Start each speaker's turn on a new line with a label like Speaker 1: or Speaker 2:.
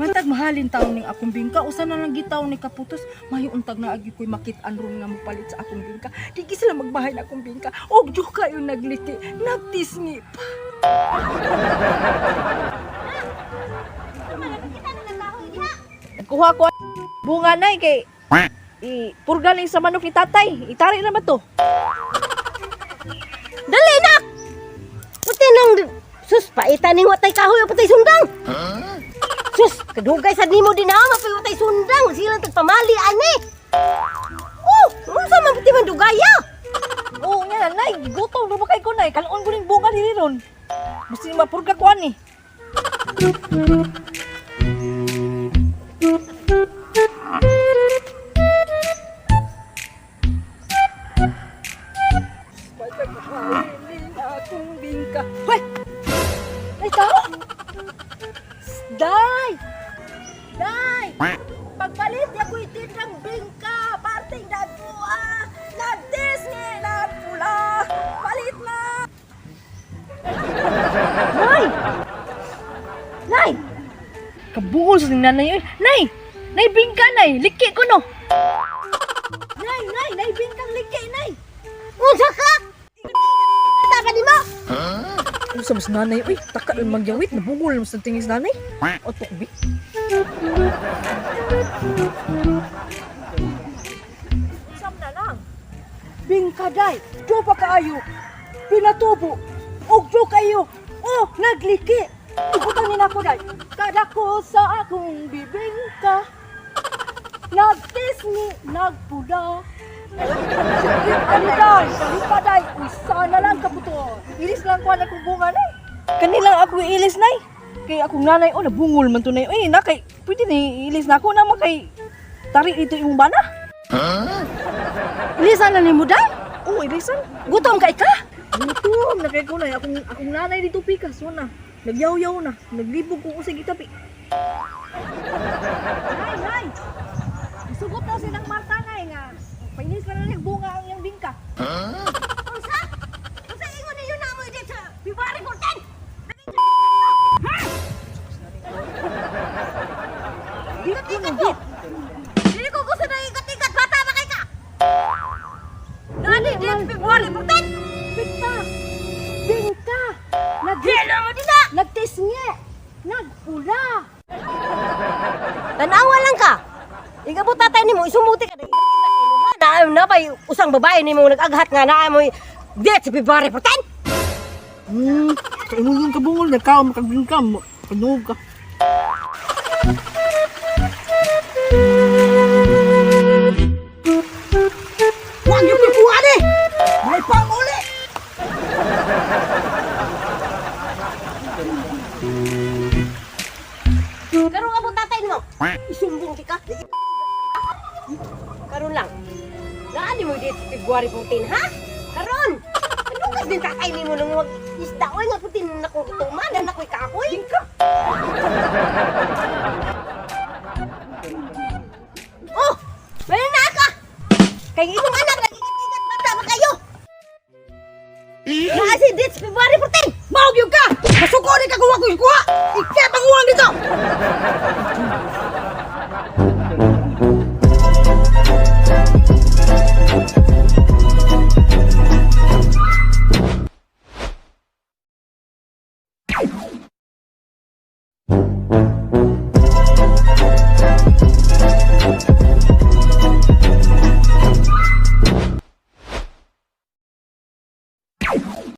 Speaker 1: Mantag mahalin taon ning akong bingka, usa na lang gitaw ni kaputos, mayo untag na agi ko'y makit-an ron nga mopalit sa akong bingka. Di gi sila magbahay na akong bingka. Og jo kayo nagliti, nagtisngi pa.
Speaker 2: Nagkuha ko bunga nay kay i purga lang sa manok ni tatay. Itari naman to.
Speaker 3: Dali nak. Puti nang sus paita ning watay kahoy o patay sundang. Sus, kadugay sad nimo din ha, mapay watay sundang sila tagpamali ani. Oh, unsa man puti man dugaya?
Speaker 2: Oo nga nay, gutom na ba kay ko nay? Kanon ko ning bunga diri ron. Basta mapurga ko ani.
Speaker 1: Mantag mahalin ning akong bingka. Hoy! Ay tao! Day! Day! Pagpalit niya ko'y tindang bingka, parting dagua, nag-Disney, nagpula, palit na!
Speaker 3: Nay! Nay!
Speaker 2: Kabuol sa ning nanay oy. Nay! Nay bingka nay, liki ko no.
Speaker 1: Nay, nay, nay, bingkang liki, nay!
Speaker 3: Unsa ka? Ta nimo?
Speaker 2: Unsa mas nanay oy, taka lang magyawit, nabungol mas tingin sa nanay. Otok bi. Sam na lang.
Speaker 1: Bingka, day, do pa kaayo, pinatubo, ug do kayo, oh, nagliki! Ibutan ni nako, day, kadako sa akong bibingka, nag-Disney, nagpula. Sakit ani, day, dali pa, day, uy, sana lang kaputo.
Speaker 2: Ilis lang ko akong bunga nay. Kanilang ako ilis nay. Kay akong nanay oh nabungol man to nay. Oy na kay pwede ni ilis na ako na kay tari dito imong bana.
Speaker 1: Ilisan na nimo, day?
Speaker 2: Oh, ilisan.
Speaker 1: Gutom kay ka?
Speaker 2: Gutom na kay ko nay akong akong nanay dito pikas na. Nagyaw-yaw na. Naglibog ko usay gitabi. Nay, nay. Isugot na silang Marta nay nga. Painis na lang bunga ang iyang bingka.
Speaker 3: Unsa? Unsa ingon ninyo na mo dito sa February 14? Ikat-ikat mo. Dili ko gusto na ikat-ikat bata ba kay ka? Nani di February 14?
Speaker 1: Bingka! Bingka! Nag
Speaker 3: Dili mo din na.
Speaker 1: Nagtisngi! Nagpula!
Speaker 3: Tanawa lang ka. Igabot tatay nimo isumuti ka ikat-ikat nimo ha. Na na bay usang babae nimo nag-aghat nga naa mo date sa February 14.
Speaker 2: Kay mo yung kabungol nagkaon makagbingka mo. Kanog ka.
Speaker 1: Huwag niyo pipuan eh! May panguli!
Speaker 3: Karon abot tatay nimo. Isumbong ti ka. Karon lang. Naa nimo date sa February 14 ha? Karon. Ano ka din tatay nimo nang wag isda oy nga putin na ko tuman na ko'y kahoy. Oh, wala na ka. Kay imong anak nag-ikat bata ba kayo? Naa si date sa February 14.
Speaker 1: Maog yung ka! Masuko ni ka kung ako ikuha! Ikep ang uwang dito!